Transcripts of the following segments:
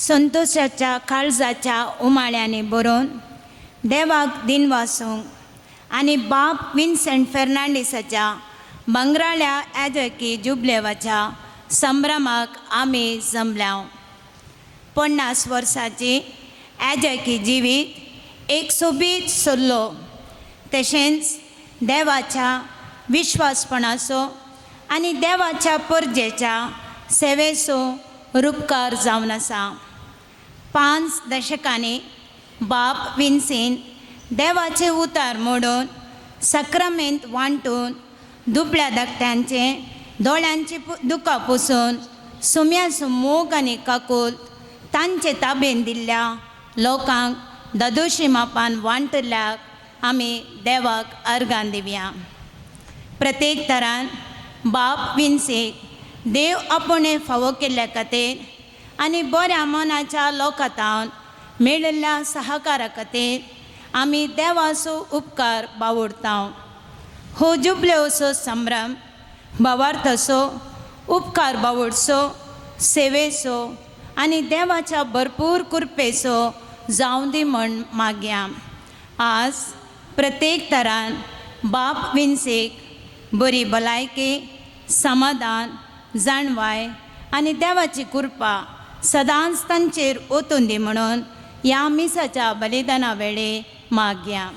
संतोशाच्या काळजाच्या उमाळ्यांनी बरोवन देवाक दिनवासूंक आनी बाप विन्सेंट फेर्नांडीसाच्या बंगराळ्या याजकी जुबलेवाच्या संभ्रमाक आमी जमल्या. 50 वर्सांची याजकी जिवीत एक सोबीत सल्लो तशेंच देवाच्या विश्वासपणाचो आनी देवाच्या परजेच्या सेवेचो रुपकार जावन आसा. 5 दशकांनी बाप विन्सीन देवाचे उतार मोडून सक्रामेंत वांटून दुबळ्या धाकट्यांचे दोळ्यांची दुकां पुसून सुम्याचो मोग आनी काकूल तांचे ताबेन दिल्ल्या लोकांक दादोशी मापान वांटल्याक आमी देवाक अर्गां दिवया. प्रत्येक तरान बाप विन्सीक देव आपोणे फावो केल्ल्या खातीर आनी बऱ्या मनाच्या लोकांतावन मेळिल्ल्या सहकारा खातीर आमी देवाचो उपकार बावडता. हो जुबलेवचो संभ्रम भावार्थाचो उपकार बावडचो सेवेचो आनी देवाच्या भरपूर कृपेचो जावं दी म्हण मागया. आज प्रत्येक तरान बाप विन्सीक बरी भलायकी समाधान जाणवाय आनी देवाची कृपा सदांच तांचेर ओतून दी म्हणून ह्या मिसाच्या बलिदाना वेळे मागया.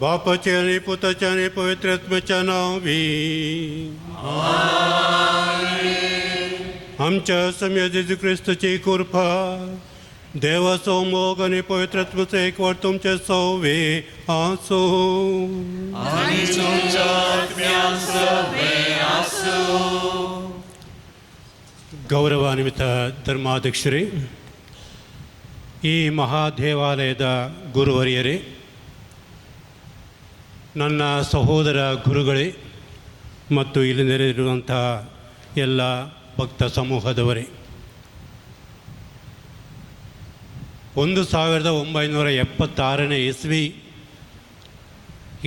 बापाचे आनी पुताचे आनी पवित्र आत्म्याच्या नांवी आमच्या सम्या जेजू क्रिस्तची कृपा देवाचो मोग आनी पवित्र आत्म्याचो एकवट तुमचे सवे आसूं. गौरवान्वित धर्माध्यक्षरे, ಈ ಮಹಾದೇವಾಲಯದ ಗುರುವರಿಯರೇ, ನನ್ನ ಸಹೋದರ ಗುರುಗಳೇ ಮತ್ತು ಇಲ್ಲಿ ನೆರೆದಿರುವಂಥ ಎಲ್ಲ ಭಕ್ತ ಸಮೂಹದವರೇ, 1976ನೇ ಇಸ್ವಿ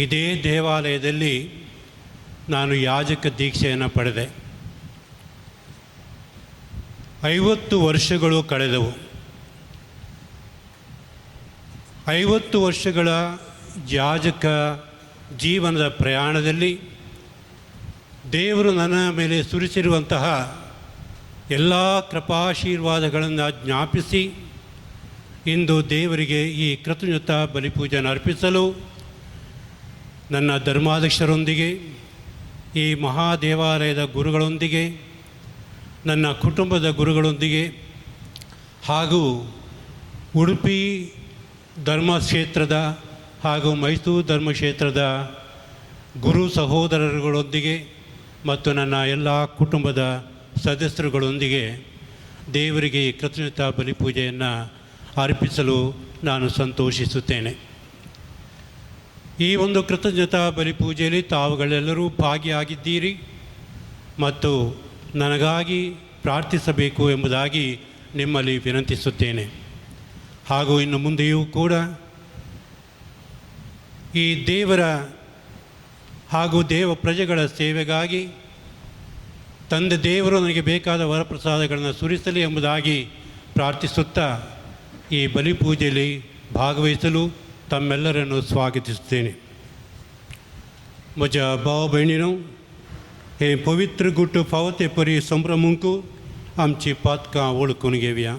ಇದೇ ದೇವಾಲಯದಲ್ಲಿ ನಾನು ಯಾಜಕ ದೀಕ್ಷೆಯನ್ನು ಪಡೆದೆ. 50 ವರ್ಷಗಳು ಕಳೆದವು. 50 ವರ್ಷಗಳ ಯಾಜಕ ಜೀವನದ ಪ್ರಯಾಣದಲ್ಲಿ ದೇವರು ನನ್ನ ಮೇಲೆ ಸುರಿಸಿರುವಂತಹ ಎಲ್ಲ ಕೃಪಾಶೀರ್ವಾದಗಳನ್ನು ಜ್ಞಾಪಿಸಿ ಇಂದು ದೇವರಿಗೆ ಈ ಕೃತಜ್ಞತಾ ಬಲಿಪೂಜೆಯನ್ನು ಅರ್ಪಿಸಲು ನನ್ನ ಧರ್ಮಾಧ್ಯಕ್ಷರೊಂದಿಗೆ, ಈ ಮಹಾದೇವಾಲಯದ ಗುರುಗಳೊಂದಿಗೆ, ನನ್ನ ಕುಟುಂಬದ ಗುರುಗಳೊಂದಿಗೆ ಹಾಗೂ ಉಡುಪಿ ಧರ್ಮಕ್ಷೇತ್ರದ ಹಾಗೂ ಮೈಸೂರು ಧರ್ಮಕ್ಷೇತ್ರದ ಗುರು ಸಹೋದರರುಗಳೊಂದಿಗೆ ಮತ್ತು ನನ್ನ ಎಲ್ಲ ಕುಟುಂಬದ ಸದಸ್ಯರುಗಳೊಂದಿಗೆ ದೇವರಿಗೆ ಈ ಕೃತಜ್ಞತಾ ಬಲಿಪೂಜೆಯನ್ನು ಅರ್ಪಿಸಲು ನಾನು ಸಂತೋಷಿಸುತ್ತೇನೆ. ಈ ಒಂದು ಕೃತಜ್ಞತಾ ಬಲಿಪೂಜೆಯಲ್ಲಿ ತಾವುಗಳೆಲ್ಲರೂ ಭಾಗಿಯಾಗಿದ್ದೀರಿ ಮತ್ತು ನನಗಾಗಿ ಪ್ರಾರ್ಥಿಸಬೇಕು ಎಂಬುದಾಗಿ ನಿಮ್ಮಲ್ಲಿ ವಿನಂತಿಸುತ್ತೇನೆ. ಹಾಗೂ ಇನ್ನು ಮುಂದೆಯೂ ಕೂಡ ಈ ದೇವರ ಹಾಗೂ ದೇವ ಪ್ರಜೆಗಳ ಸೇವೆಗಾಗಿ ತಂದೆ ದೇವರು ನನಗೆ ಬೇಕಾದ ವರಪ್ರಸಾದಗಳನ್ನು ಸುರಿಸಲಿ ಎಂಬುದಾಗಿ ಪ್ರಾರ್ಥಿಸುತ್ತಾ ಈ ಬಲಿಪೂಜೆಯಲ್ಲಿ ಭಾಗವಹಿಸಲು ತಮ್ಮೆಲ್ಲರನ್ನು ಸ್ವಾಗತಿಸುತ್ತೇನೆ. म्हज्या भाव भयणीनो, हे पवित्र गुट फावो ते परी संभ्रमूंक आमची पातकां वळखून घेवया.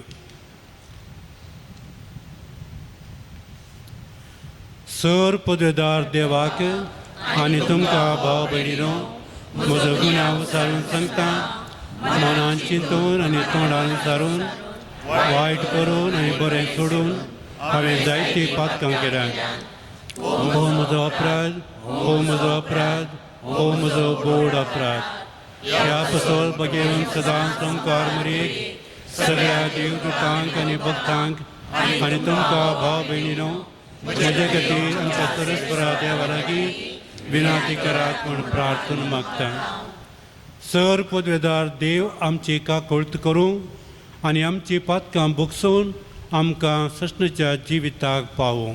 सर पदवेदार देवाक आनी तुमकां भाव भयणीनो म्हजो गुन्यांव सारून सांगता. मनान चिंतून आनी तोंडान सारून, वायट करून आनी बरें सोडून हांवें जायतीं पातकां केल्यात. हो म्हजो अपराध, हो म्हजो अपराध, हो म्हजो गोड अपराध. ह्या पसोल बगेवन सदां संकार मरेक सगळ्या देवदूतांक आनी भक्तांक आनी तुमकां भाव भयणीनो म्हजे खातीर आमच्या सरस्परा देवा लागीं विनंती करात म्हूण प्रार्थना मागता. सर पदवेदार देव आमची काकळत करूं आनी आमची पातकां भोगसून आमकां सस्नच्या जिविताक पावूं.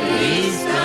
Cristo.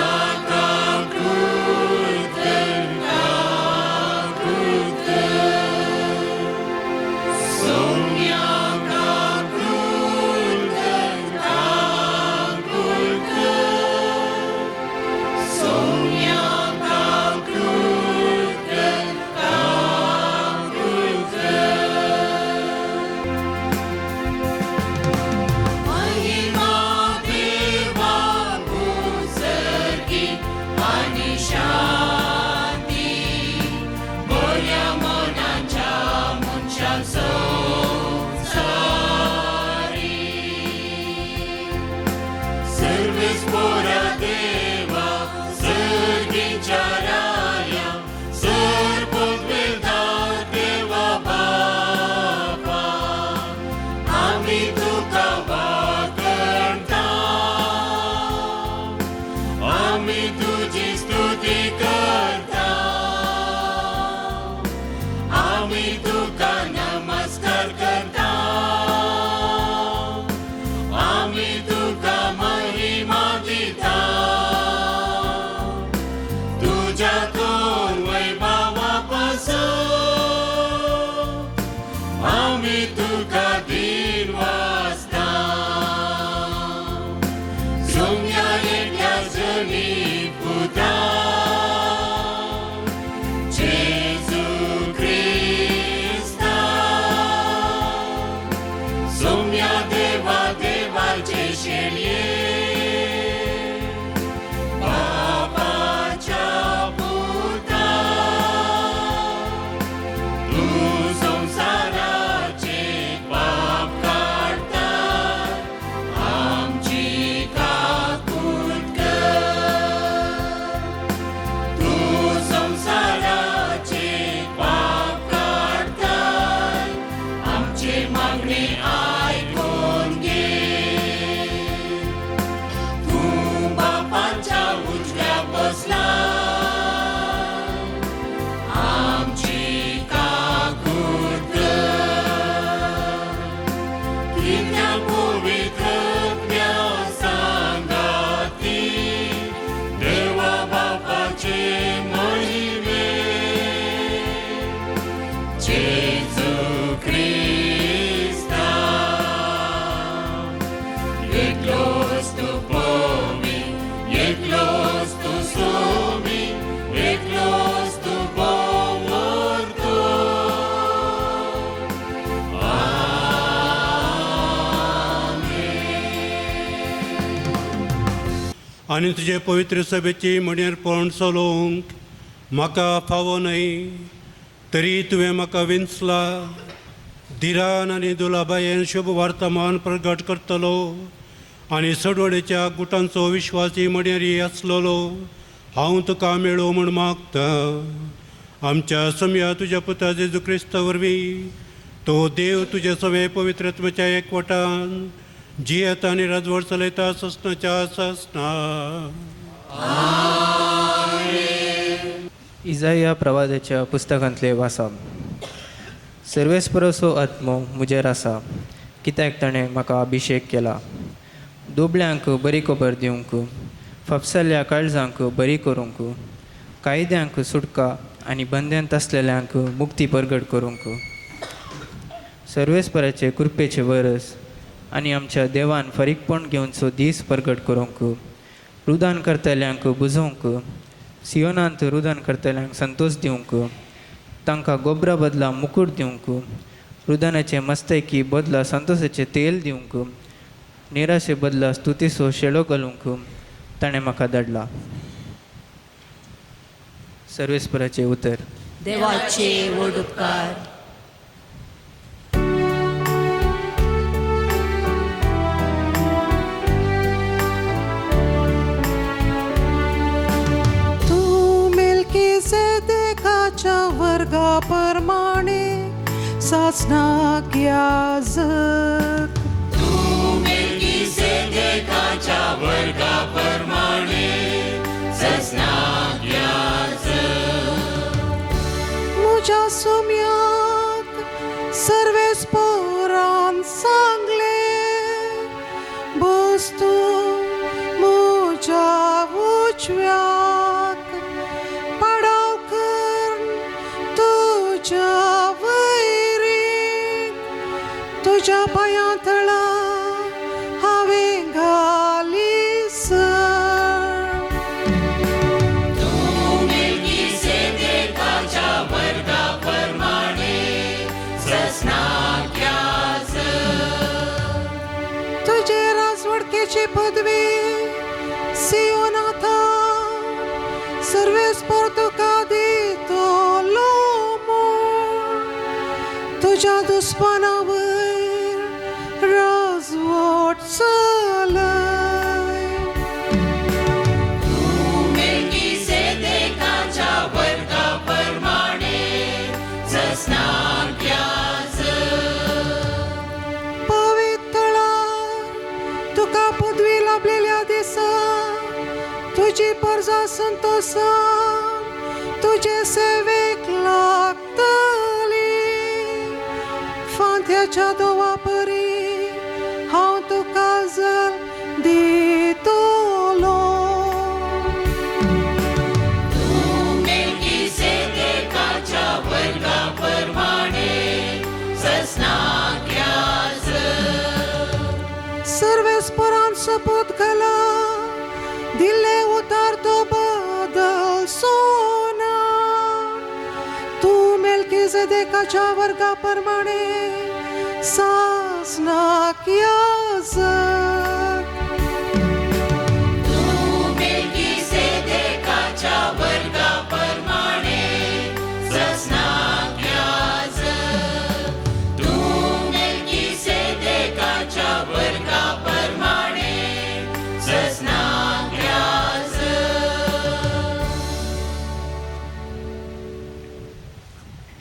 आनी तुजे पवित्र सभेची मणेरपण चलोवंक म्हाका फावो न्हय, तरी तुवें म्हाका विंचला। धिरान आनी दुलाबायेन शुभ वर्तमान प्रगट करतलो आनी सडवडेच्या गुटांचो विश्वासी मणेरी आसलेलो हांव तुका मेळो म्हूण मागता। आमच्या समया तुज्या पुता जेजू क्रिस्ता वरवीं तो देव तुज्या सगळे पवित्रत्वाच्या एकवटान जियेता आनी राजवट चलयता ससनाच्या ससना। इजाया प्रवादाच्या पुस्तकांतले वासा। सर्वेस्परसो आत्मो म्हजेर आसा, कित्याक ताणें म्हाका अभिशेक केला दुबळ्यांक बरी खबर दिवंक, फापसल्या काळजांक बरी करूंक, कायद्यांक सुटका आनी बंद्यांत आसलेल्यांक मुक्ती परगट करूंक, सर्वेस्पराचे कृपेचे वरस आनी आमच्या देवान फारीकपण घेवचो दीस परगट करूंक, रुदान करतल्यांक बुजोवंक, सियोनांत रुदान करतल्यांक संतोश दिवंक, तांकां गोबरा बदला मुकूट दिवंक, रुदानाचे मस्तकी बदला संतोषाचें तेल दिवंक, निराशे बदला स्तुतीचो शेळो घालूंक ताणें म्हाका धाडला। सर्वेस्पराचें उतर। देवाचे व्हड उपकार। तूं मेल्कीसेदेकाच्या वर्गा प्रमाणे सासणाक याजक। म्हज्या सुम्याक सर्वेस्परान सांगलें, बस तूं म्हज्या उजव्याक पाडाव कर तुज्या वैरीक, तुज्या पांयां तळा हांवें घाली सर। तुजे राजवडकेची पदवी सियोनाथा सर्वेस्पर तुका दितलो म्हूण, तुज्या दुस्माना वयर राजवट चलय। पवित्रळा तुका पदवी लाभलेल्या दिसा तुजी परजा संतोषान तुजे सेवेक लागतली। फांत्याच्या दोवा परी हांव तुका जल दितलो। सर्वेस्परान सोपूत घाला दिल्ले उतार तो बदल सोना। तूं मेल्कीसेदेकाच्या वर्गा प्रमाणे सासणाक याजक।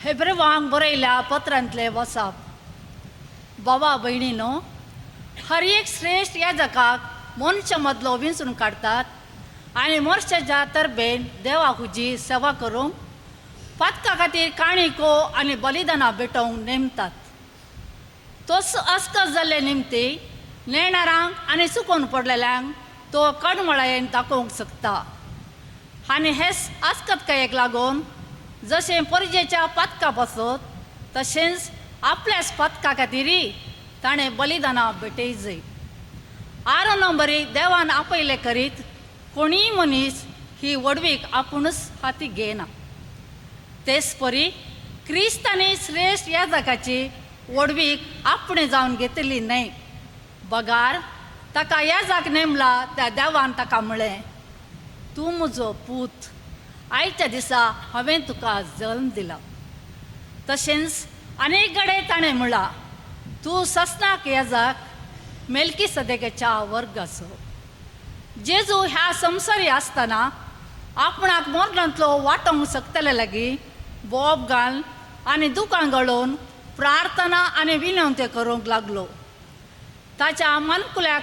हेब्रेवांक बरयल्या पत्रांतले वसाप। बाबा भयणीनो, हर एक श्रेश्ठ याजकाक मनशा मदलो विंचून काडटात आनी मनशाच्या तरबेन देवाक हुजी सेवा करूंक पातका खातीर काणिको आनी बलिदानां भेटोवंक नेमतात। तोच अस्कत जाल्ले निमती नेणारांक आनी चुकोवन पडलेल्यांक तो कणमळायेन दाखोवंक शकता आनी हेच आस्कतकायेक लागून जशें परजेच्या पातका पासत तशेंच आपल्याच पातका खातीरय ताणें बलिदानां भेटयजय। आरो नंबरी देवान आपयले करीत कोणीय मनीस ही व्हडवीक आपुणूच हाती घेयना। तेच परी क्रिस्तांनी श्रेश्ठ याजकाची व्हडवीक आपणें जावन घेतली न्हय, बगार ताका याजाक नेमला त्या देवान ताका म्हळें, तूं म्हजो पूत, आयच्या दिसा हांवें तुका जल्म दिला. तशेंच आनीक कडेन ताणें म्हळां, तूं ससनाक याजाक मेलकी सदेकेच्या वर्गाचो. जेजू ह्या संवसारी आसतना आपणाक मरणांतलो वाटोवंक शकतले लागीं बोब घाल आनी दुकां गळोवन प्रार्थना आनी विनवती करूंक लागलो. ताच्या मानकुल्या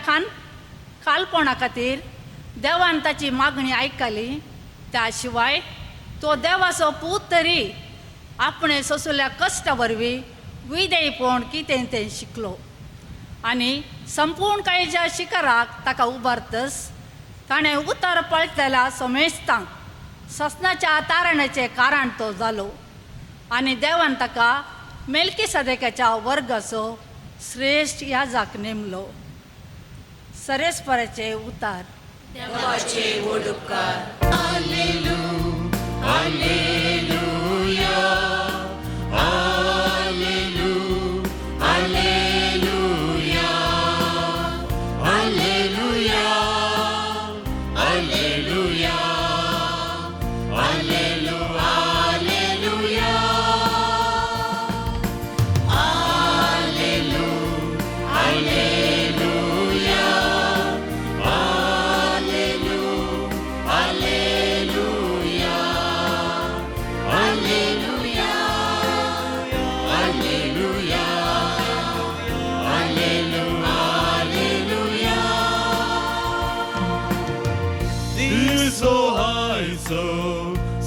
खालपणा खातीर देवान ताची मागणी आयकली. त्या शिवाय तो देवाचो पूत तरी आपणें सोंसुल्या कश्टा वरवीं विदेयपण कितें तें शिकलो आनी संपूर्ण काळीच्या शिखराक ताका उबारतस ताणें उतर पळतल्या समेस्तांक ससनाच्या तारणाचें कारण तो जालो आनी देवान ताका मेलकी सदेकाच्या वर्गाचो श्रेश्ठ याजाक नेमलो. सरेस्पराचे उतार. देवाचे व्हड उपकार.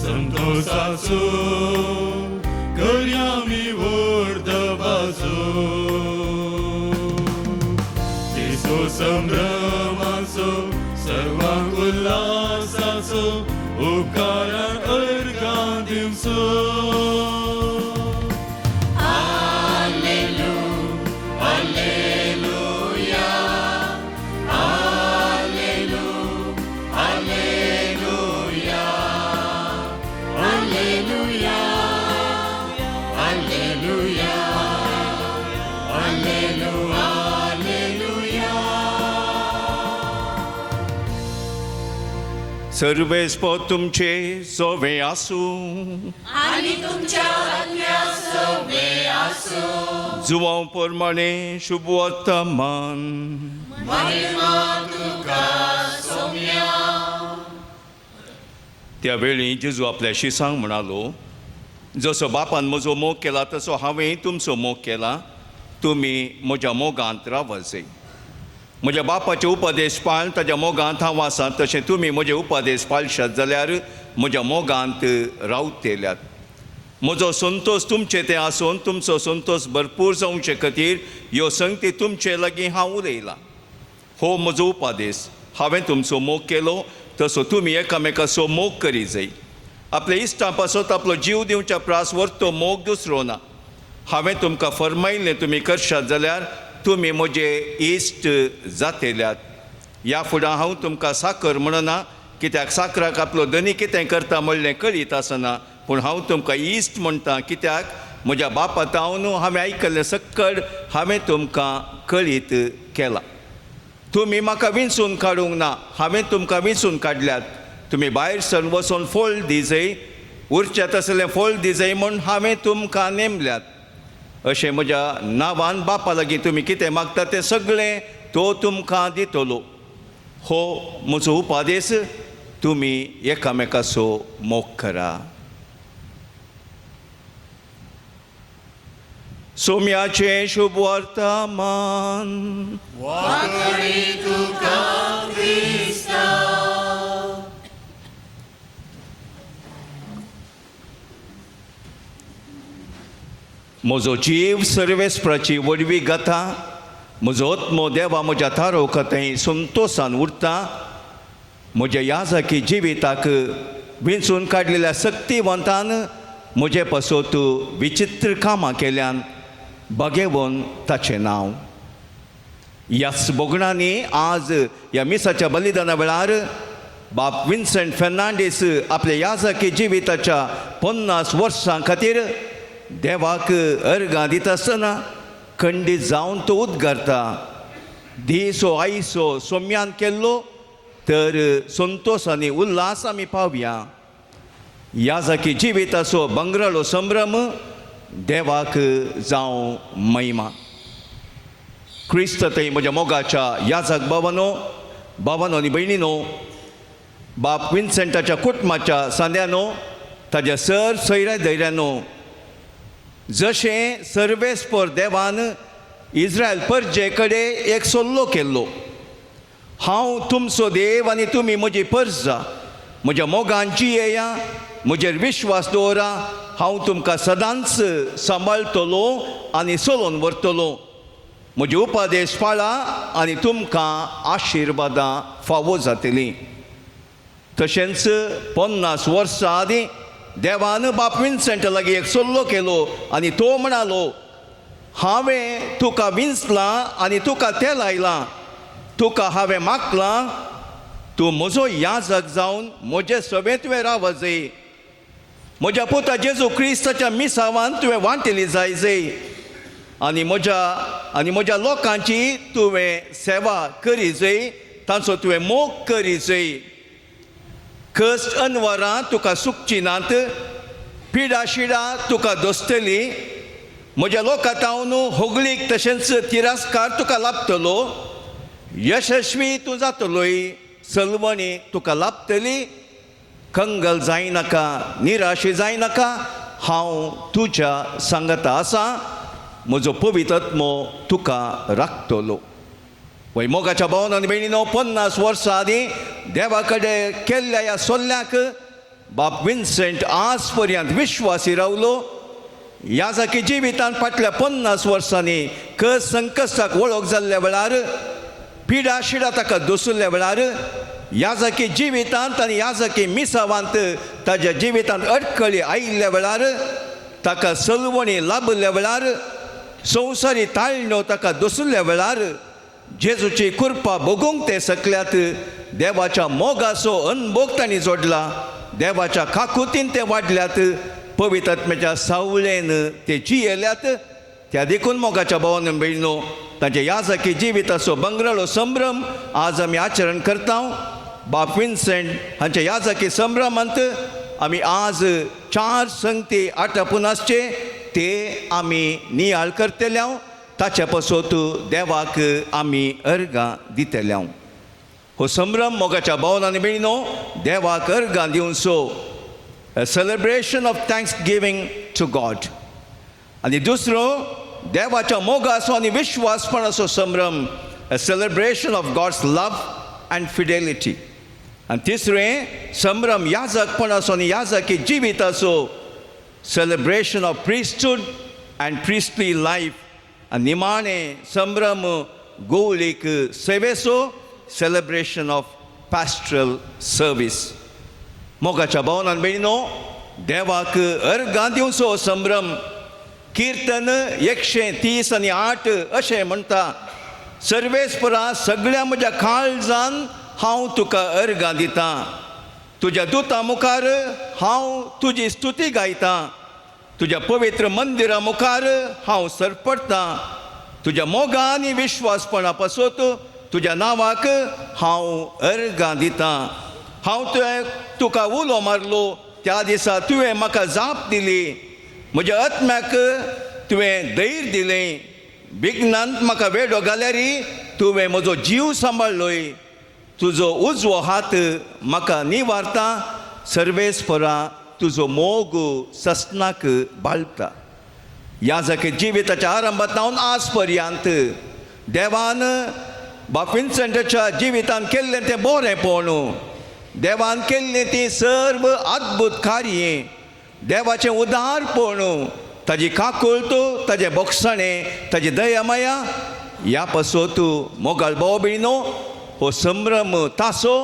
संतोषाचो करया मी व्हड दबाजो, दिसो संभ्रमाचो सर्वांक उल्हासाचो उपकारान अर्घां दिवचो. सर्वेस्पोत तुमचे सोवे आसूं आनी तुमच्या आत्म्या सोवे आसूं. जुवांव प्रमाणे शुभ वर्तमान. महिमा तुका सोम्या. त्या वेळी जेजू आपल्या शिसांक म्हणालो, जसो बापान म्हजो मोग केला तसो हांवें तुमचो मोग केला, तुमी म्हज्या मोगांत रावचे. म्हज्या बापाचे उपदेश पाळ ताज्या मोगांत हांव आसा, तशें तुमी म्हजे उपदेश पाळशात जाल्यार म्हज्या मोगांत रावतेल्यात. म्हजो संतोश तुमचे तें आसून तुमचो संतोश भरपूर जावचे खातीर ह्यो संगती तुमचे लागीं हांव उलयलां. हो म्हजो उपदेश, हांवें तुमचो मोग केलो तसो तुमी एकामेकाचो मोग करी जाय. आपल्या इश्टां पासत आपलो जीव दिवच्या प्रास व्हरतो मोग दुसरो ना. हांवें तुमकां फरमायिल्लें तुमी करशात जाल्यार तुमी म्हजे इश्ट जातेल्यात. ह्या फुडें हांव तुमकां साकर म्हणना, कित्याक साकराक आपलो धनी कितें करता म्हणलें कळीत आसना, पूण हांव तुमकां इश्ट म्हणटा, कित्याक म्हज्या बापा तावन हांवें आयकल्लें सक्कड हांवें तुमकां कळीत केलां. तुमी म्हाका विंचून काडूंक ना, हांवें तुमकां विंचून काडल्यात. तुमी भायर सरून वचून फळ दिजय, उरच्या तसलें फळ दिजय म्हूण हांवें तुमकां नेमल्यात. अशें म्हज्या नांवान बापा लागीं तुमी कितें मागता तें सगळें तो तुमकां दितलो. हो म्हजो उपदेश, तुमी एकामेकाचो मोग करा. सोम्याचें शुभ वर्तमान. वाकडी तुका क्रिस्ता. म्हजो जीव सर्वेस्पराची व्हडवी गाथा, म्हजो आत्मो देवा म्हज्या थारो कथें संतोशान उरता. म्हज्या याजकी जिविताक विंचून काडलेल्या शक्तिवंतान म्हजे पासत विचित्र कामां केल्यान बागेवन ताचें नांव. ह्याच भोगणांनी आज ह्या मिसाच्या बलिदाना वेळार बाप विन्सेंट फेर्नांडीस आपल्या याजकी जिविताच्या 50 वर्सां खातीर देवाक अर्गां दिता आसतना खंडीत जावन तो उद्गारता, दीस हो आयसो सोम्यान केल्लो तर संतोश आनी उल्हास आमी पावया. याजकी जिविताचो बंगरालो संभ्रम देवाक जावं महिमा. क्रिस्त थंय म्हज्या मोगाच्या याजक भावानो, भावानो आनी भयणीनो, बाप विन्सेंटाच्या कुटुंबाच्या सांद्यानो, ताज्या सर सैऱ्या धैर्यानो, जशें सर्वेस्पर देवान इस्रायल परजे कडेन एक सल्लो केल्लो, हांव तुमचो देव आनी तुमी म्हजी परजा, म्हज्या मोगान जियेया, म्हजेर विश्वास दवरा, हांव तुमकां सदांच सांबाळटलो आनी चलोवन व्हरतलो, म्हजे उपदेश पाळा आनी तुमकां आशिर्वादां फावो जातलीं. तशेंच 50 वर्सां आदीं देवान बाप विन्सेंटा लागीं एक सल्लो केलो आनी तो म्हणालो, हांवें तुका विंचलां आनी तुका तेल आयलां, तुका हांवें मागलां, तूं म्हजो याजक जावन म्हजे सभेंत तुवें रावजय, म्हज्या पुता जेजू क्रिस्ताच्या मिसावान तुवें वांटेली जायजय आनी म्हज्या लोकांची तुवें सेवा करीजय, तांचो तुवें मोग करीजय. कश्ट अनवरां तुका सुकची नात, पिडा शिडा तुका दोसतली, म्हज्या लोकां तावन होगळीक तशेंच तिरस्कार तुका लाभतलो, यशस्वी तूं जातलोय, सलवणी तुका लाभतली, कंगल जायनाका, निराशी जायनाका, हांव तुज्या सांगता आसा, म्हजो पवित्र आत्मो तुका राखतलो. वय मोगाच्या भावन आनी भयणीनो, 50 वर्सां आदीं देवा कडेन केल्ल्या ह्या सोल्ल्याक बाप विन्सेंट आज पर्यंत विश्वासी रावलो. ह्या जाकी जिवितांत फाटल्या 50 वर्सांनी कस संकश्टाक वळख जाल्ल्या वेळार, पिडा शिडा ताका दसुल्ल्या वेळार, ह्या जाकी जिवितांत आनी ह्या जाकी मिसावांत ताज्या जिवितांत अडखळी आयिल्ल्या वेळार, ताका सलवणी लाभिल्ल्या वेळार, संवसारी ताळण्यो ताका दसुल्ल्या वेळार, जेजूची कृपा भोगूंक ते सकल्यात, देवाच्या मोगाचो अनभोग तांणी जोडला, देवाच्या काकुतीन ते वाडल्यात, पवित्र आत्म्याच्या सावळेन ते जियेल्यात. त्या देखून मोगाच्या भावान भयणीनो, तांच्या याजकी जिविताचो बंगरालो संभ्रम आज आमी आचरण करता. बाप विन्सेंट हांच्या याजकी संभ्रमांत आमी आज 4 संगती आटापून आसचे ते आमी नियाळ करतले, ताचे पासत देवाक आमी अर्गां दितले. हो संभ्रम मोगाच्या भावन आनी भयणीनो देवाक अर्गां दिवचो, a celebration of thanksgiving to God. आनी दुसरो देवाच्या मोगाचो आनी विश्वासपणाचो संभ्रम, a celebration of God's love and fidelity. आनी तिसरें संभ्रम याजकपणाचो आनी याजकी जिविताचो, celebration of priesthood and priestly life. आनी निमाणें संभ्रम गोवळीक सेवेचो, सेलिब्रेशन ऑफ पास्ट्रल सर्वीस. मोगाच्या भावन आनी भयणीनो, देवाक अर्गां दिवचो संभ्रम. किर्तन 130 आनी 8 अशें म्हणटा, सर्वेस्परा सगळ्या म्हज्या काळजान हांव तुका अर्गां दितां, तुज्या दुता मुखार हांव तुजी स्तुती गायतां, तुज्या पवित्र मंदिरा मुखार हांव सरपडटां, तुज्या मोगा आनी विश्वासपणा पासत तुज्या नांवाक हांव अर्गां दितां. हांव तुवें तुका उलो मारलो त्या दिसा तुवें म्हाका जाप दिली, म्हज्या आत्म्याक तुवें धैर्य दिलें, विघ्नांत म्हाका वेडो घाल्यार तुवें म्हजो जीव सांबाळ्ळोय, तुजो उजवो हात म्हाका निवारता, सर्वेस्परा तुजो मोग ससनाक बाळटा. ह्या जाके जिविताच्या आरंभात लावन आज पर्यंत देवान बाप विन्सेंटाच्या जिवितान केल्लें तें बरेंपण, देवान केल्लें ती सर्व अद्भुत कार्य, देवाचें उदारपण, ताजी काकुळट, ताजें बोगसाणें, ताजी दयामाया, ह्या पासत मोगाळ भाव भयणीनो हो संभ्रम तासो,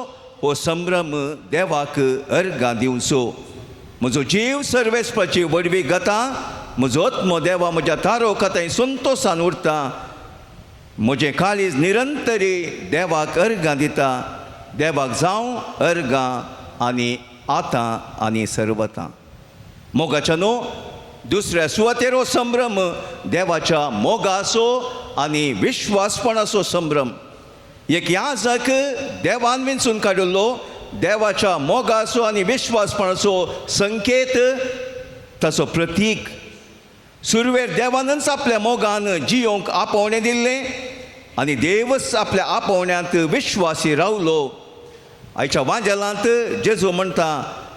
हो संभ्रम देवाक अर्गां दिवचो. म्हजो जीव सर्वेस्पराची व्हडवी गाता, म्हजो आत्मो देवा म्हज्या तारो कथाय संतोसान उरता, म्हजें काळीज निरंतरी देवाक अर्गां दिता, देवाक जावं अर्गां आनी आतां आनी सर्वतां. मोगाच्या न्हू दुसऱ्या सुवातेर हो संभ्रम देवाच्या मोगाचो आनी विश्वासपणाचो संभ्रम. एक याजक देवान विंचून काडिल्लो देवाच्या मोगाचो आनी विश्वासपणाचो संकेत, ताचो प्रतीक. सुरवेर देवानच आपल्या मोगान जियोंक आपोवणें दिल्लें आनी देवच आपल्या आपोवण्यांत विश्वासी रावलो. आयच्या वांजेलांत जेजू म्हणटा,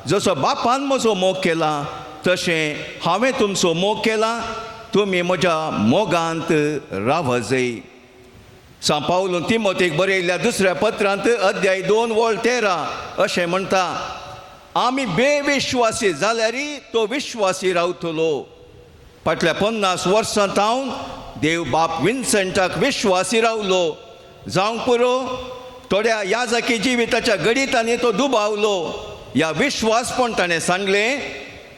जसो बापान म्हजो मोग केला तशें हांवें तुमचो मोग केला, तुमी म्हज्या मोगांत रावजय. सांव पावलून तिमोतीक बरयल्ल्या दुसऱ्या पत्रांत अध्याय 2 वळ 13 अशें म्हणटा, आमी बेविश्वासी जाल्यारय तो विश्वासी रावतलो. फाटल्या 50 वर्सां तावन देव बाप विन्सेंटाक विश्वासी रावलो. जावंक पुरो थोड्या याजकी जिविताच्या गणितांनी तो दुबावलो, ह्या विश्वासपण ताणें सांगलें,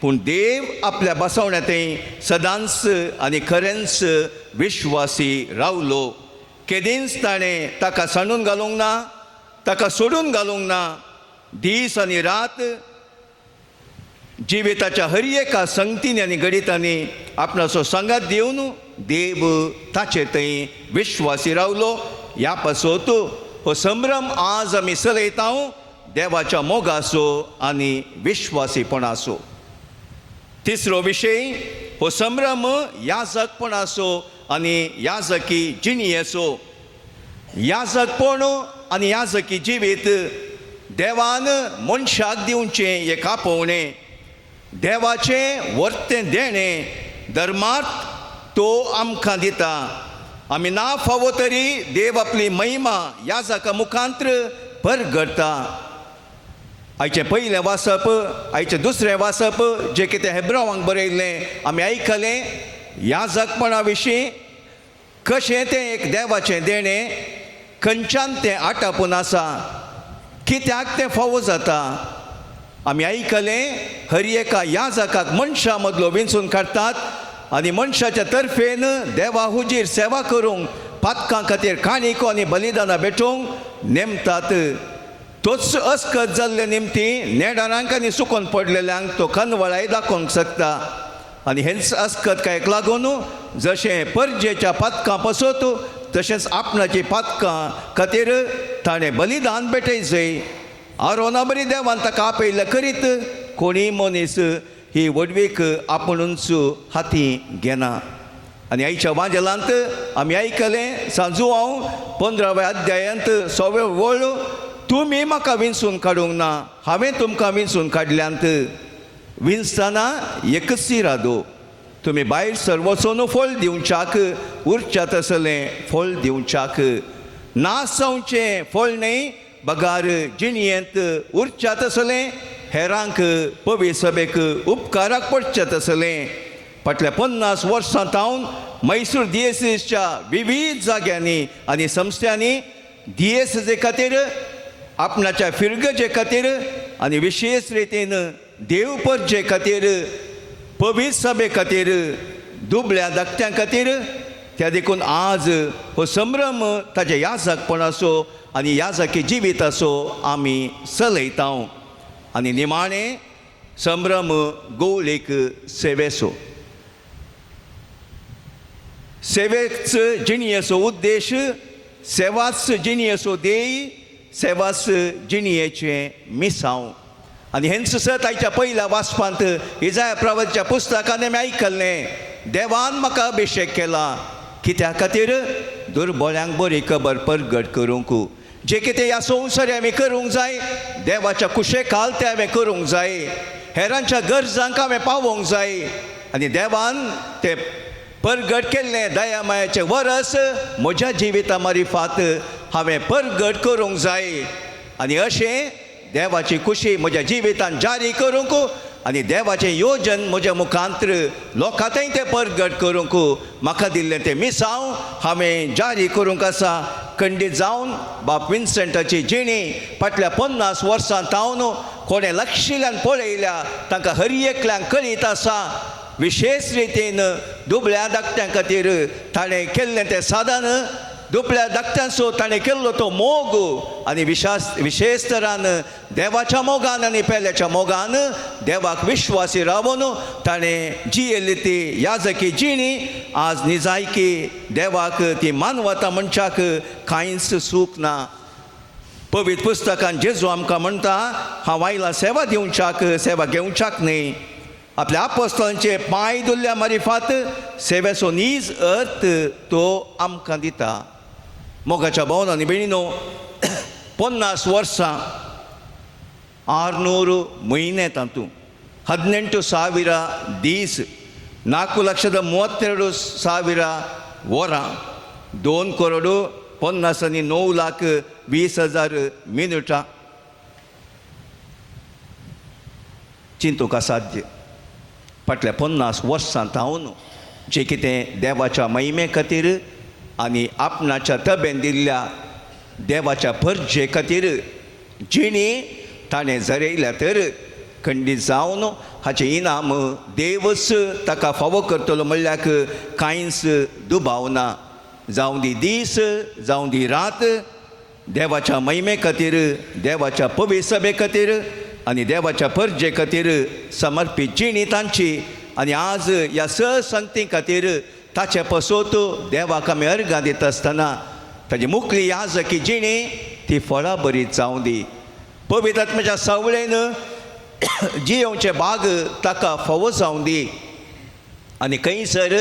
पूण देव आपल्या बसवण्यांतय सदांच आनी खरेंच विश्वासी रावलो. केदींच ताणें ताका सांडून घालूंक ना, ताका सोडून घालूंक ना. दीस आनी रात जिविताच्या हर एका संगतींनी आनी गणितांनी आपणाचो सांगात दिवन देव ताचे थंय विश्वासी रावलो. ह्या पासत हो संभ्रम आज आमी चलयता देवाच्या मोगाचो आनी विश्वासीपणाचो. तिसरो विशय, हो संभ्रम याजकपणाचो आनी याजकी जिणयेचो. याजकपण आनी याजकी जिवीत देवान मनशाक दिवचें एक आपोवणें, देवाचें वर्तें देणें धर्मार्थ तो आमकां दिता. आमी ना फावो तरी देव आपली महिमा याजका मुखांत्र परगडटा. आयचें पयलें वाचप, आयचें दुसरें वाचप जें कितें हेब्रावांक बरयल्लें आमी आयकलें. याजकपणा विशीं कशें तें एक देवाचें देणें, खंयच्यान तें आटापून आसा, कित्याक तें फावो जाता. आमी आयकलें हर एका याजकाक मनशां मदलो विंचून काडटात आनी मनशाच्या तर्फेन देवा हुजीर सेवा करूंक पातकां खातीर काणिको आनी बलिदानां भेटोवंक नेमतात. तोच अस्कत जाल्ले निमती नेडारांक आनी सुकोन पडलेल्यांक तो खनवळाय दाखोवंक शकता. आनी हेंच अस्कतकायेक लागून जशें परजेच्या पातकां पसत तशेंच आपणाची पातकां खातीर ताणें बलिदान भेटयचें. आरोना बरी देवान ताका आपयल्लें करीत कोणीय मनीस ही व्हडवीक आपुणूच हाती घेना. आनी आयच्या वांजेलांत आमी आयकलें सांजू हांव 15व्या अध्यायांत 6वे वळ, तुमी म्हाका विंचून काडूंक ना, हांवें तुमकां विंचून काडल्यांत. विंचतना एकच इरादो, तुमी भायर सर वचून फळ दिवच्याक, उरच्या तसलें फळ दिवच्याक, ना जावचें फळ न्हय बगार जिणयेंत उरच्या तसलें हेरांक पवी सभेक उपकाराक पडचें तसलें. फाटल्या 50 वर्सां तावन मैसूर दियेसीच्या विविध जाग्यांनी आनी संस्थांनी दियेसीचे खातीर, आपणाच्या फिरगजे खातीर आनी विशेश रितीन देव परजे खातीर, पवित्र सभे खातीर, दुबळ्या धाकट्यां खातीर, त्या देखून आज हो संभ्रम ताच्या याजकपणाचो आनी याजकी जिविताचो आमी चलयता. आनी निमाणें संभ्रम गोवळीक सेवेचो. सेवेच जिणयेचो उद्देश, सेवाच जिणयेचो ध्येय, सेवाच जिणयेचें मिसांव. आनी हेंच सत आयच्या पयल्या वाचपांत इजाया प्रवाच्या पुस्तकान आमी आयकल्लें, देवान म्हाका अभिशेक केला कित्या खातीर, दुर्बळ्यांक बरी खबर परगट करूंक. जे कितें ह्या संवसार आमी करूंक जाय देवाच्या कुशेखाल तें हांवें करूंक जाय, हेरांच्या गरजांक हांवें पावोवंक जाय. आनी देवान तें परगट केल्लें दयामायाचें वरस म्हज्या जिविता मारिफात हांवें परगट करूंक जाय. आनी अशें देवाची खुशी म्हज्या जिवितान जारी करूंक आनी देवाचें योजन म्हज्या मुखांत्र लोकांतय तें परगट करूंक म्हाका दिल्लें तें मिसांव हांवें जारी करूंक आसा. खंडीत जावन बाप विन्सेंटाची जिणी फाटल्या 50 वर्सां तावन कोणें लक्षिल्यान पळयल्या तांकां हर एकल्यांक कळीत आसा. विशेश रितीन दुबळ्या धाकट्यां खातीर ताणें केल्लें तें साधन दुबळ्या धाकट्यांचो ताणें केल्लो तो मोग आनी विशेश तरान देवाच्या मोगान आनी पेल्याच्या मोगान देवाक विश्वासी रावन ताणें जियेल्ली ती याजकी जिणी आज निजायकी देवाक ती मानवता मनशाक कांयच सूख ना. पवित्र पुस्तकान जेजू आमकां म्हणटा, हांव आयला सेवा दिवच्याक, सेवा घेवच्याक न्हय. आपल्या आपोस्तलांचे पांय धुल्ल्या मारिफात सेवेचो नीज अर्थ तो आमकां दिता. मोगाच्या भावन आनी भयणीनो, 50 वर्सां 600 म्हयने, तातूंत 18,000 दीस, 4,32,000 वरां, 2,59,20,000 मिनटां. चिंतूंक असाध्य. फाटल्या 50 वर्सां तावन जें कितें देवाच्या महिमे खातीर आनी आपणाच्या तबेन दिल्ल्या देवाच्या परजे खातीर जिणी ताणें झरयल्या तर खंडीत जावन हाचें इनाम देवच ताका फावो करतलो म्हणल्याक कांयच दुबाव ना. जावं दी दीस, जावं दी रात, देवाच्या महिमे खातीर, देवाच्या पवित्र सभे खातीर आनी देवाच्या परजे खातीर समर्पीत जिणी तांची. आनी आज ह्या स संगती खातीर ताचे पसोत देवाक आमी अर्गां दिता आसतना ताजी मुखली याजकी जिणी ती फळां बरी जावं दी. पवित्र आत्म्याच्या सावळेन जियेवचे बाग ताका फावो जावं दी. आनी खंयसर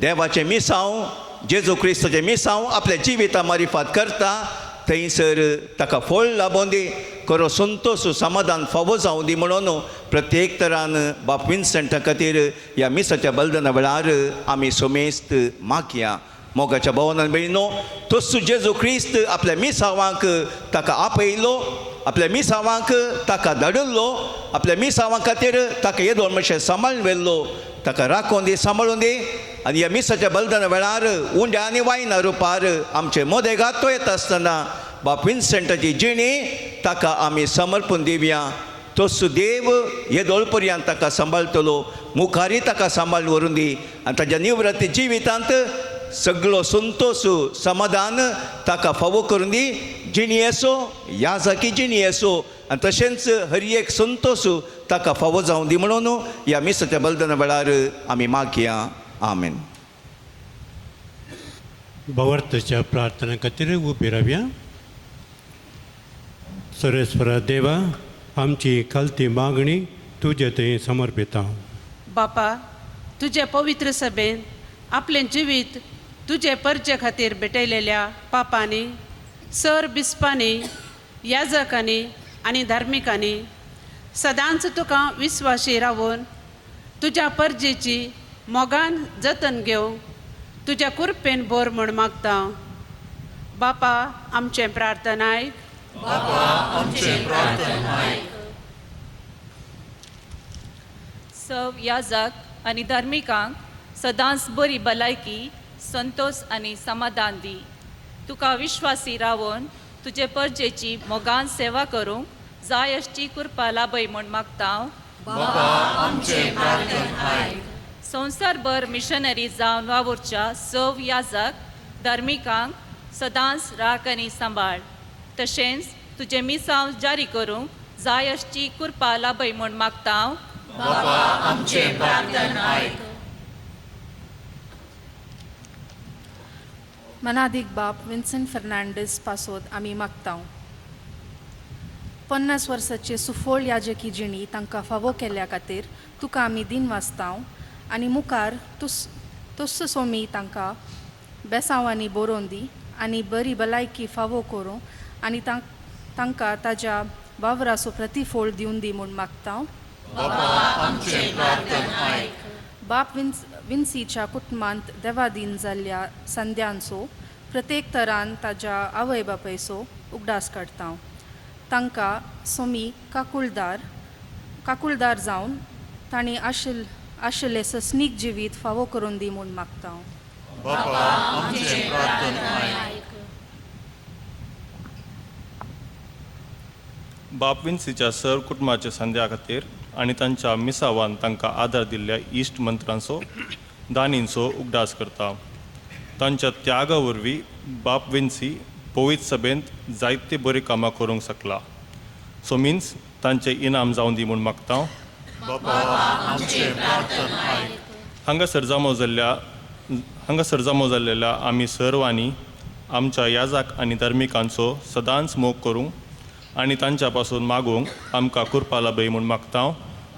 देवाचें मिसांव, जेजू क्रिस्ताचें मिसांव आपल्या जिविता मारिफात करता थंयसर ताका फळ लाबोवन दी, खरो संतोश समाधान फावो जावं दी. म्हणून प्रत्येक तरान बाप विन्सेंटा खातीर ह्या मिसाच्या बलिदाना वेळार आमी सोमेस्त मागया. मोगाच्या भावनान भयणीनो, तसो जेजू क्रिस्त आपल्या मिसावांक ताका आपयलो, आपल्या मिसावांक ताका धाडिल्लो, आपल्या मिसावां खातीर ताका येदोळ मातशें सांबाळून व्हेल्लो, ताका राखून दी, सांबाळून दी. आनी ह्या मिसाच्या बलिदाना वेळार उंड्या आनी वायना रुपार आमचे मोदेगात तो येता आसतना बाप विन्सेंटाची जिणी ताका आमी समर्पण दिवया. तसो देव येदोळ पर्यंत ताका सांबाळटलो, मुखारी ताका सांबाळून व्हरून दी. आनी ताच्या निवृत्ती जिवितांत सगळो संतोश समाधान ताका फावो करून दी. जिणयेचो याजकी जिणयेचो आनी तशेंच हर एक संतोश ताका फावो जावं दी. म्हणून ह्या मिसाच्या बलिदाना वेळार आमी मागया. आमेन. भावार्थाच्या प्रार्थना खातीर उबी रावया. सर्वेस्परा देवा, आमची खालती मागणी तुजे थंय समर्पिता. बापा, तुजे पवित्र सभेन आपलें जिवीत तुजे परजे खातीर भेटयलेल्या पापांनी, सर बिस्पांनी, याजकांनी आनी धार्मिकांनी सदांच तुका विस्वाशी रावन तुज्या परजेची मोगान जतन घेवंक तुज्या कुरपेन भर म्हूण मागता. बापा, आमचें प्रार्थना आयक. बापा, आमचें प्रार्थना आयक. सव याजक आनी धार्मिकांक सदांच बरी भलायकी, संतोष आनी समाधान दी. तुका विश्वासी रावन तुजे परजेची मोगान सेवा करूंक जाय अशी कृपा लाभय म्हूण मागता. बापा, आमचें प्रार्थना आयक. संवसारभर मिशनरी जावन वावुरच्या सव याजक धार्मिकांक सदांच राख आनी सांबाळ. तशेंच तुजें मिसांव जारी करूंक जाय अशी कृपा लाभय म्हूण मागता. बापा, आमचें प्रार्थना आयक. मनादीक बाप विन्सन फर्नांडीस पासोद आमी मागता. 50 वर्साचे सुफळ याजकी जिणी तांकां फावो केल्ल्या खातीर तुका आमी दिन वाचता आनी मुखार तुस सोमी तांकां बेसांवांनी बरोवन दी आनी बरी भलायकी फावो करूं आनी तांकां ताज्या वावराचो प्रतिफळ दिवन दी म्हूण मागता. बाप विन्सीच्या कुटुंबांत देवादीन जाल्ल्या संद्यांचो प्रत्येक तरान ताज्या आवय बापायचो उगडास काडटा. तांकां सोमी काकुळदार जावन तांणी आशिल्लें सस्नीक जिवीत फावो करून दी म्हूण मागता. बाप विन्सीच्या सर कुटुंबाच्या संद्या खातीर आनी तांच्या मिसावान तांकां आदार दिल्ल्या इश्ट मंत्रांचो दानींचो उगडास करता. तांच्या त्यागा वरवीं बाप विन्सी पवित्र सभेंत जायते बरीं कामां करूंक शकला. सो मिन्स तांचें इनाम जावं दी म्हूण मागता. बापा आमचें प्रार्थन आयक. हांगासर जमो जाल्लेल्या आमी सर्वांनी आमच्या याजाक आनी धर्मिकांचो सदांच मोग करूंक आनी तांच्या पासून मागूंक आमकां कृपा लाभय म्हूण मागता.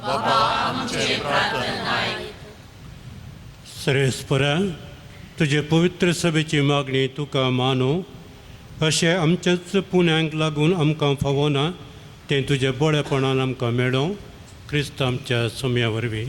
बापा आमचें प्रार्थन आयक. सरेस्परा, तुजे पवित्र सभेची मागणी तुका मानू अशें आमच्याच पुण्यांक लागून आमकां फावना तें तुजें बरेपणान आमकां मेळों, क्रिस्त आमच्या सोम्या वरवीं.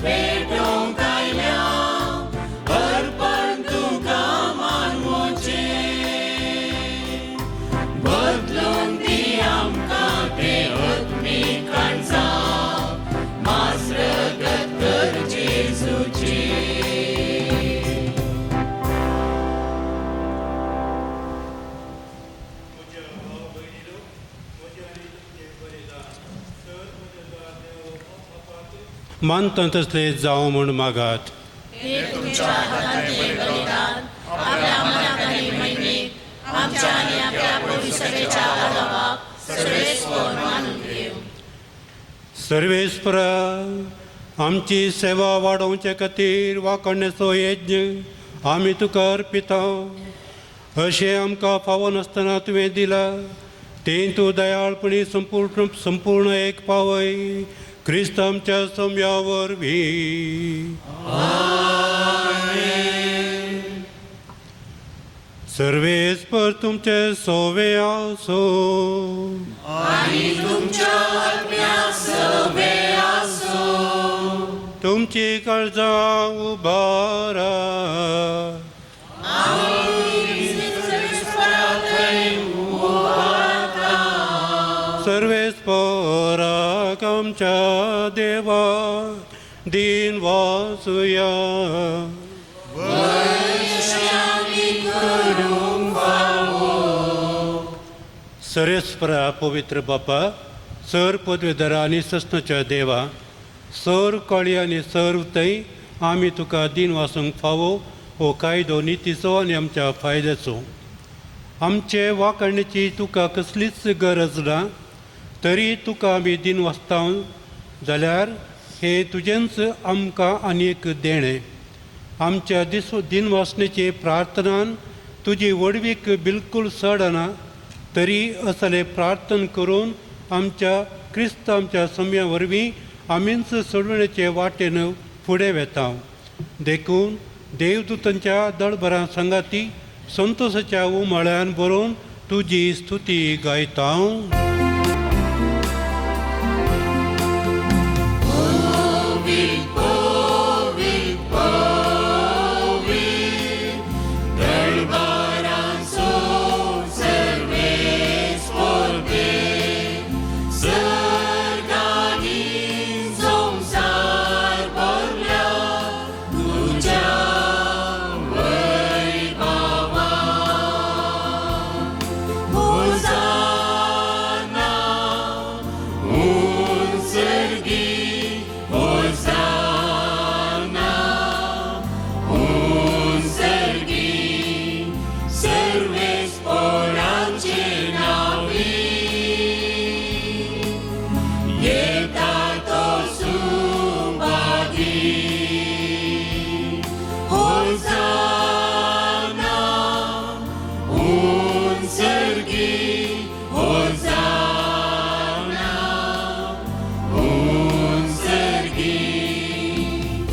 भेटूंक आयल्या. मानता तसले जावं म्हूण मागात. सर्वेस्परा आमची सेवा वाडोवचे खातीर वांकडण्याचो यज्ञ आमी तुका अर्पिता. अशें आमकां फावो नासतना तुवें दिला तें तूं दयाळपणी संपूर्ण संपूर्ण एक पावय क्रिस्त आमच्या सोम्या वरवीं. सर्वेस्पर तुमचे सोवे आसो आनी तुमच्या सवे आसो. तुमची काळजां उबारा सर्वेस्पराक आमच्या देवा दीन वासुया. सर्वेस्परा पवित्र बापा सर पदवेदारा आनी सस्नाच्या देवा सर कळी आनी सर थंय आमी तुका दीन वासूंक फावो हो कायदो नितीचो आनी आमच्या फायद्याचो. आमचे वांकडण्याची तुका कसलीच गरज ना तरी तुका आमी दीन वाचता जाल्यार हे तुजेंच आमकां आनी एक देणें. आमच्या दीन वासनेचे प्रार्थनान तुजी व्हडवीक बिलकूल सडना तरी असले प्रार्थना करून आमच्या क्रिस्त आमच्या सम्या वरवीं आमीच सोडवण्याचे वाटेन फुडें वेता. देखून देवदूतांच्या दळभरां सांगाती संतोषाच्या उमाळ्यान बरोवन तुजी स्तुती गायता.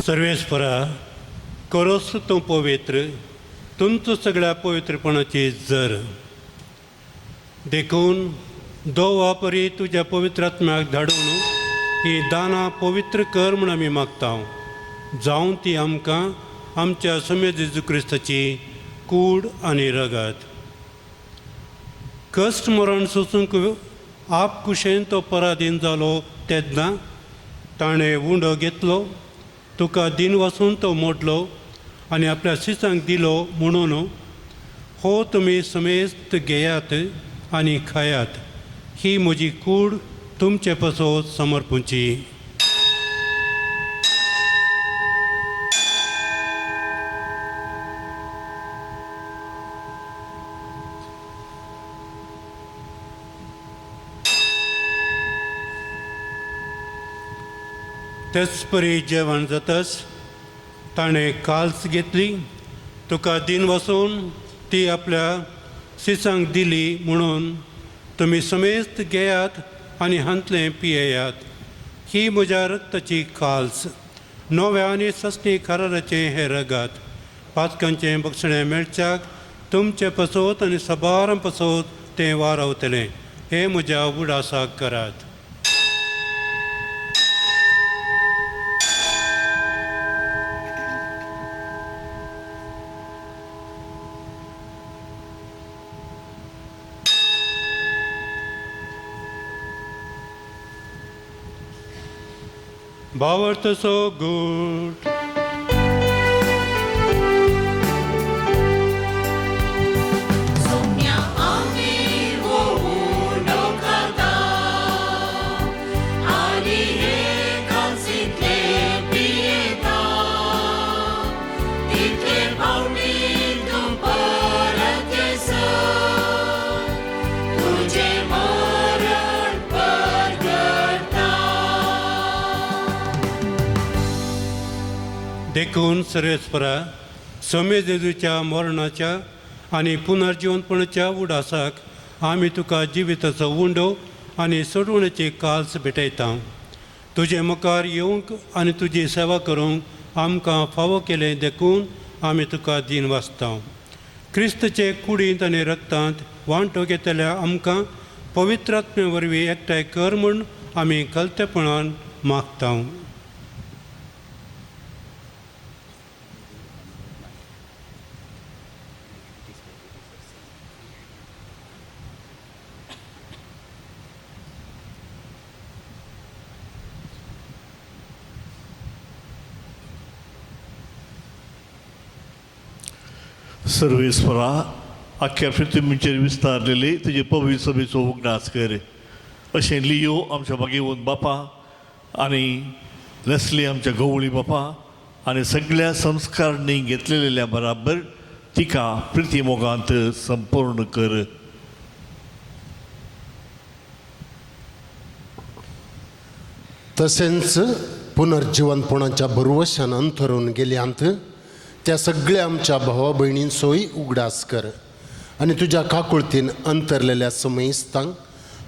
सर्वेस्परा करोस तूं पवित्र तुमचो सगळ्या पवित्रपणाची जर. देखून दो परी तुज्या पवित्र आत्म्याक धाडून ही दानां पवित्र कर म्हूण आमी मागता. जावं ती आमकां आमच्या समेत जेजू क्रिस्ताची कूड आनी रगत. कश्ट मरण सोसूंक आप कुशेन तो पराधीन जालो तेन्ना ताणें उंडो घेतलो तुका दीन वासून तो मोडलो आनी आपल्या शिसांक दिलो म्हणून हो तुमी समेस्त घेयात आनी खायात ही म्हजी कूड तुमचे पासत समर्पूची. तेच परी जेवण जातच ताणें काल्स घेतली तुका दीन वसून ती आपल्या शिसांक दिली म्हणून तुमी समेस्त घेयात आनी हांतलें पियेयात. ही म्हज्या रक्ताची काल्स नव्या आनी सस्नी कराराचें हें रगात. पातकांचें बक्षणें मेळच्याक तुमचें पसत आनी सबारां पसत तें वारावतलें. हें म्हज्या उडासाक करात. भावार्थ सो गुड. आनी हे कालसीतले देखून सर्वेस्परा सोमे जेजूच्या मरणाच्या आनी पुनर्जिवनपणाच्या उडासाक आमी तुका जिविताचो उंडो आनी सोडवण्याची काल्स भेटयता. तुजे मुखार येवंक आनी तुजी सेवा करूंक आमकां फावो केलें देखून आमी तुका दीन वाचता. क्रिस्तचे कुडींत आनी रक्तांत वांटो घेतल्या आमकां पवित्र आत्मे वरवीं एकठांय कर म्हूण आमी कलतेपणान मागता. सर्वेस्परा आख्या पृथ्वीचेर विस्तारलेली तुजे पवित्र सभेचो उगडास कर. अशें लियो आमच्या भागेवन बापा आनी लेस्ली आमच्या गवळी बापा आनी सगळ्या संस्कारणी घेतलेल्या बराबर तिका प्रिती मोगांत संपूर्ण कर. तशेंच पुनर्जिवनपणाच्या भरवशान अंतरून गेल्यांत त्या सगळ्या आमच्या भावा भयणींचोय उगडास कर आनी तुज्या काकुळतीन अंतरलेल्या समयस्तांक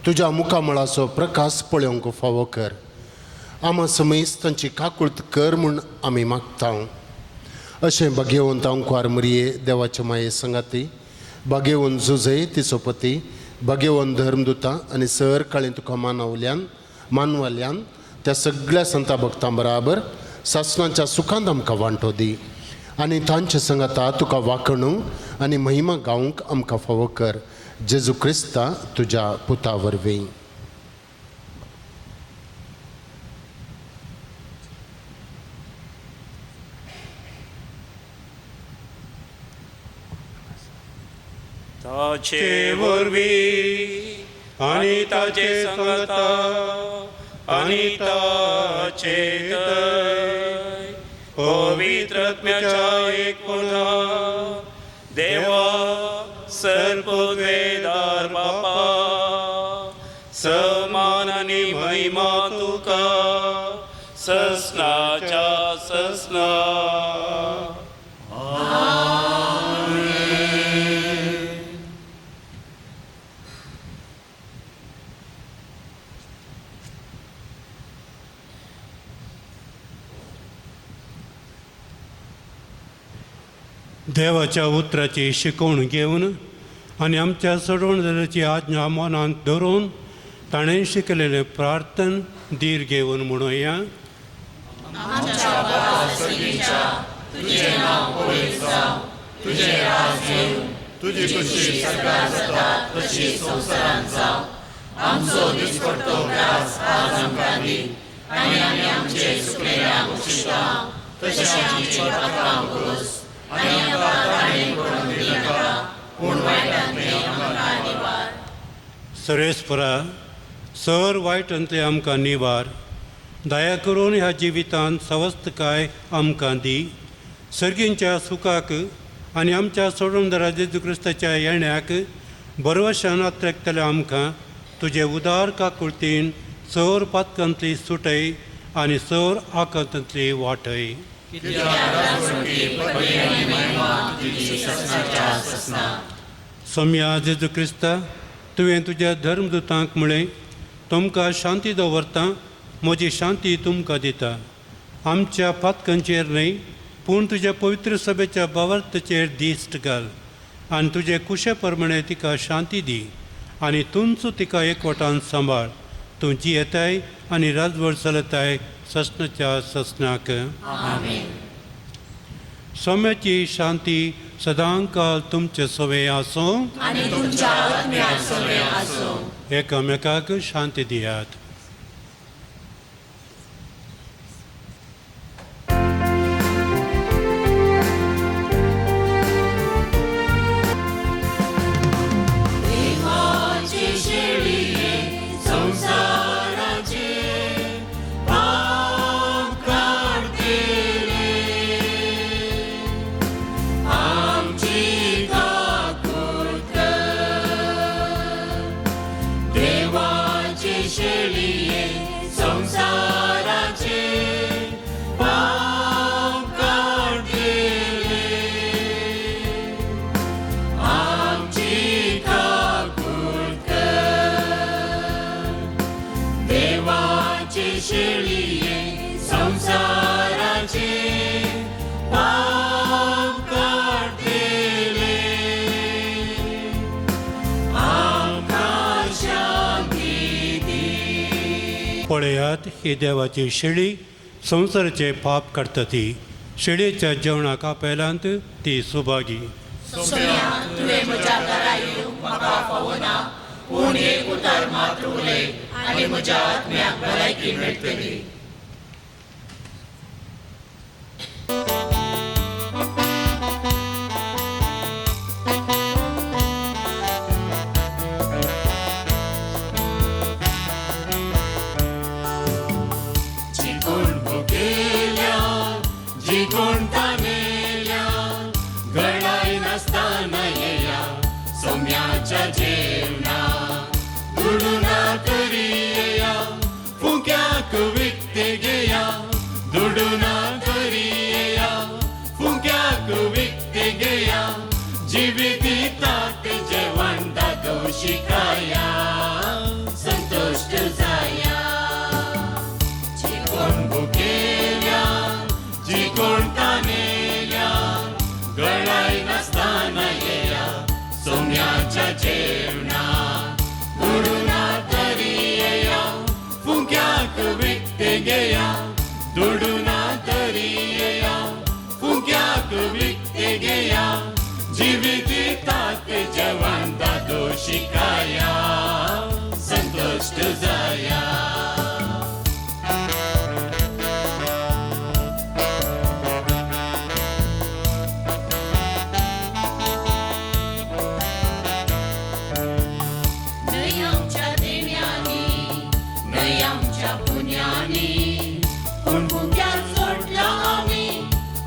तुज्या मुखामळाचो प्रकाश पळोवंक फावो कर. आमा समयस्तांची काकुळत कर म्हूण आमी मागता. अशें भाग्यवंत अंकुआर मरिये देवाचे माये संगाती, भाग्यवंत जुजय तिचो पती, भाग्यवंत धर्मदुता आनी सर काळें तुका मानवल्यान मानवाल्यान त्या सगळ्या संता भक्तां बराबर सासणाच्या सुखांत आमकां वांटो दी आनी तांचे संगाता तुका वाखणूंक आनी महिमा गावंक आमकां फावो कर. जेजू क्रिस्ता तुज्या पुता वरवीं. ताचे वरवीं आनी ताचे संगाता आनी ताचे पवित्र आत्म्याच्या एकपणा देवा सर्ववेदार बापा समान आनी महिमा तुका ससनाच्या ससना. देवाच्या उतराची शिकवण घेवन आनी आमच्या सोडवणदाराची आज्ञा मनांत धरून ताणें शिकलेलें प्रार्थन धीर घेवन म्हणुया. सर्वेस्परा सर वायटांतले आमकां निवार, दया करून ह्या जिवितांत सवस्तकाय आमकां दी. सर्गींच्या सुखाक आनी आमच्या सोडवणदारा जेजू क्रिस्ताच्या येण्याक बरवशान आत्रेकतले आमकां तुजे उदार काकुळतीन सर पातकांतली सुटय आनी सर आकांतांतली वाटय. सोम्या जेजू क्रिस्ता, तुवें तुज्या धर्मदूतांक म्हळें, तुमकां शांती दवरता, म्हजी शांती तुमकां दिता. आमच्या पातकांचेर न्हय पूण तुज्या पवित्र सभेच्या भावार्थाचेर दिश्ट घाल आनी तुजे कुशे प्रमाणे तिका शांती दी आनी तूंच तिका एकवटान सांबाळ. तूं जियेताय आनी राजवट चलताय ससनाच्या ससनाक. सोम्याची शांती सदांकाल तुमचे सवे आसूं आनी तुमच्या आत्म्या सवे आसूं. एकामेकाक शांती दियात. Shirley. पळयात ही देवाची शेळी संवसाराचे पाप काडटा ती शेळयेच्या जेवणाक आपयलांत ती सुभागी. सोम्या, तुवें म्हज्या घरा येवंक म्हाका फावना, पूण एक उतर मात्र उलय आनी म्हज्या आत्म्याक भलायकी मेळटली. शिकाया संतुश्ट जाया. जी कोण भुकेल्या, जी कोण तानेल्या, गळाय नासतना येया सोम्याच्या जेवणा. दुडू ना तरी येया, फुंक्याक विकते घेया. दुडू ना तरी येया, फुंक्याक विकते घेया. जिवितात जेवण दादो शिकाया संतुश्ट जाया. न्हय आमच्या देण्यांनी, न्हय आमच्या पुण्यांनी, पूण फुक्याक सोडला आमी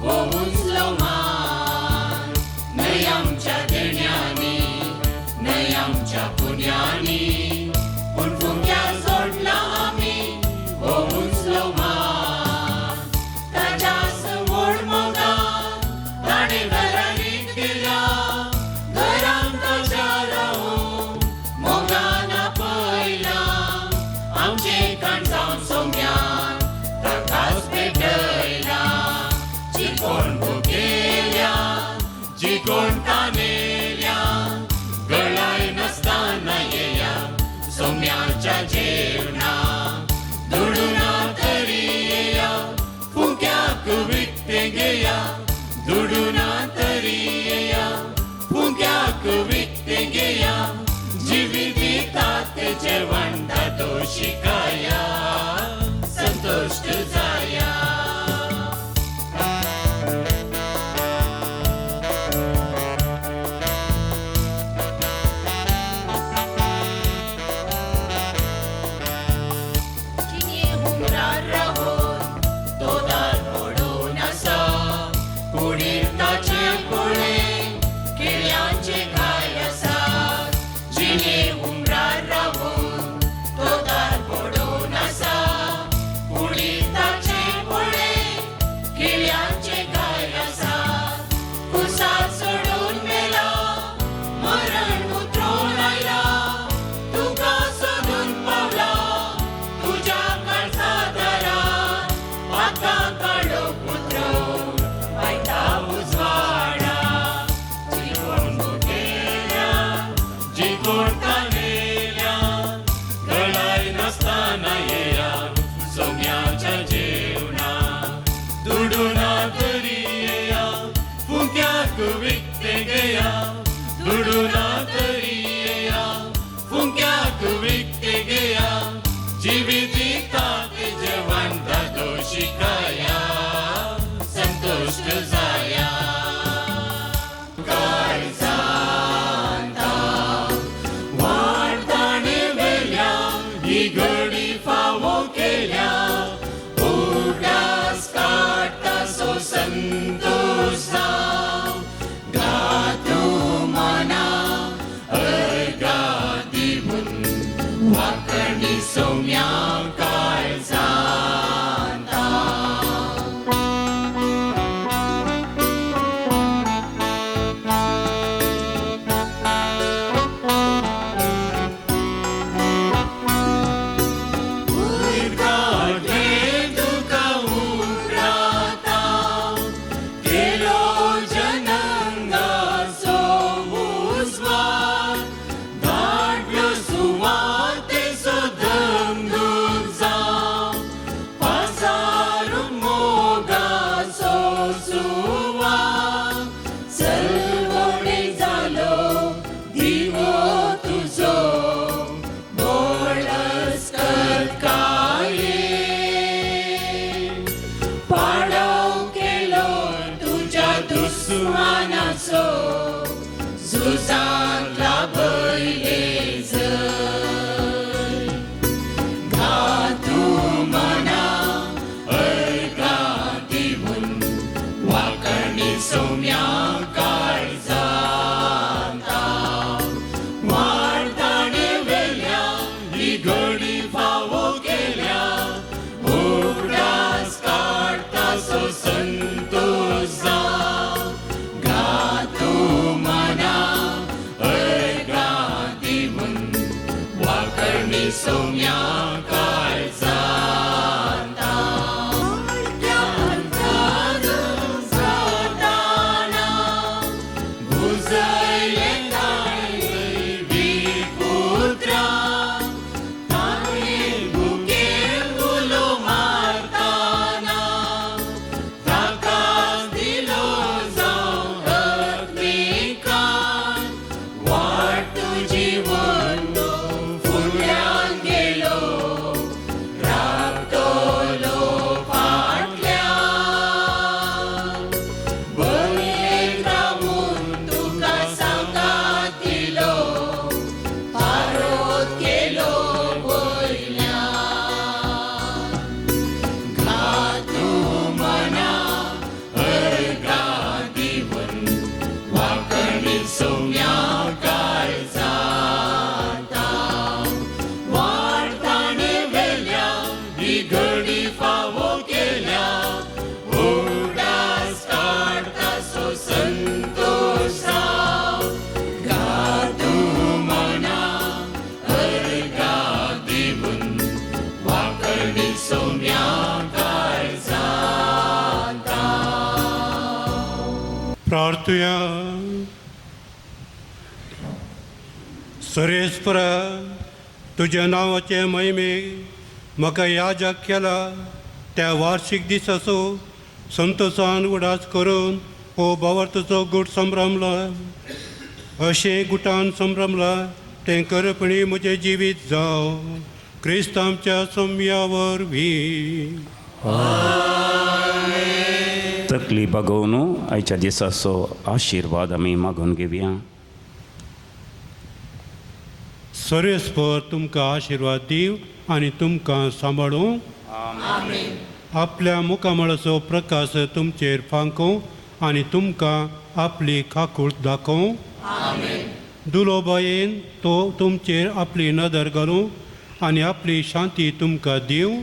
हो उंचलो मान. न्हय आमच्या देण्यांनी, न्हय आमच्या पुण्यांनी, पूण फुक्याक सोडला आमी हो उंचलो मान. ताच्या व्हड मोगान ताणें घरांनी दिल्या, घरांत ताच्या रावून मोगान आपयला. आमचें काणजावन सोम्यान ताकाच भेटयला. जी कोण भुकेल्या, जी कोण तानेल्या, गळाय नासतना येया सोम्याच्या जेवणा. दुडू ना तरी येया, फुंक्याक विकते घेया. दुडू ना तरी येया, फुंक्याक विकते घेया. जिवितात जेवण दादो शिकाया संतुश्ट जाया. झुजांत लाभयलें जैत. घातू मना अर्गां दिवन वाकणी सौम्या काळजांता वाडताणे वेल्या ही घडी फावो केल्या उगडास काडटा सो संतोष जावं. गातू मना अर्गां दिवन वाकणी सौम्या काळजांता जाताना भुजयलें ताणें दैवी पुत्रा ताणें भुकेन उलो मारताना ताकाच दिलो जावं आत्मिकान वाट तुजी तो फुडल्यान गेलो राबतलो फाटल्यान बळयेत रावून तुका सांगात दिलो पारोत केलो वयल्यान. घातू मना अर्गां दिवन वाकणी सौम्या काळजांता वाट ताणें व्हेल्या ही घडी फावो केल्या उगडास काडटा सो संतोष जावं. घातू मना अर्गां दिवन वाकणी सौम्या काळजांता. प्रार्थुया. सरेस्परा, तुज्या नांवाचे महिमे म्हाका याजक केला त्या वार्षिक दिसाचो संतोषान उडास करून हो भावार्थाचो गूट संभ्रमला अशें गुटान संभ्रमला तें करपणी म्हजें जिवीत जावं क्रिस्त आमच्या सोम्या वरवीं. तकली बागोवन आयच्या दिसाचो आशिर्वाद आमी मागून घेवया. सरेस्पर तुमकां आशिर्वाद दिव आनी तुमकां सांबाळूं. आपल्या मुखामळाचो प्रकाश तुमचेर फांकूं आनी तुमकां आपली काकूळ दाखोवं. दुलोबायेन तो तुमचेर आपली नदर घालूं आनी आपली शांती तुमकां दिवं.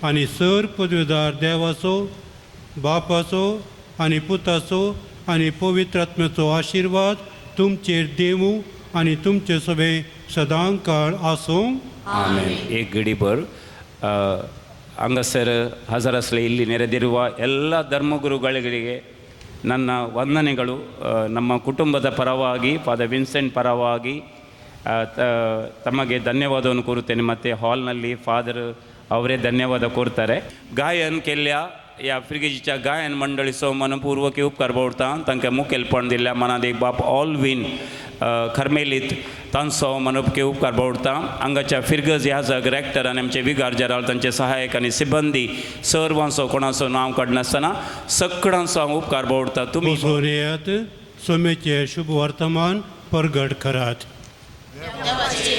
आनी सर पदवीदार देवाचो, बापाचो आनी पुताचो आनी पवित्र आत्म्याचो आशिर्वाद तुमचेर देवूं आनी तुमचे सगळे सदां काळ आसूं. ಆಮೇಲೆ. एक ಗಡಿಭರ್ ಹಂಗಸರ್ ಹಜರಸ್ಲೆ ಇಲ್ಲಿ ನೆರೆದಿರುವ ಎಲ್ಲ ಧರ್ಮಗುರುಗಳಿಗೆ ನನ್ನ ವಂದನೆಗಳು. ನಮ್ಮ ಕುಟುಂಬದ ಪರವಾಗಿ, ಫಾದರ್ ವಿನ್ಸೆಂಟ್ ಪರವಾಗಿ ತಮಗೆ ಧನ್ಯವಾದವನ್ನು ಕೋರುತ್ತೇನೆ. ಮತ್ತು ಹಾಲ್ನಲ್ಲಿ ಫಾದರ್ ಅವರೇ ಧನ್ಯವಾದ ಕೋರ್ತಾರೆ. ಗಾಯನ್ केल्ल्या ह्या फिर्गजेच्या गायन मंडळीचो मनपूर्वक उपकार बावडटा. तांकां मुखेलपण दिल्ल्या मनादेक बाप ऑलवीन खर्मेलीत तांचो मनोपके उपकार बावडटा. हांगाच्या फिर्गज याजक रेक्टर आनी आमचे विगार जेराल, तांचे सहायक आनी सिब्बंदी सर्वांचो, कोणाचो नांव काडनासतना सगळ्यांचो हांव उपकार बावडटा. तुमी बसून येयात, सोमेचें शुभ वर्तमान परगट करात. देवाची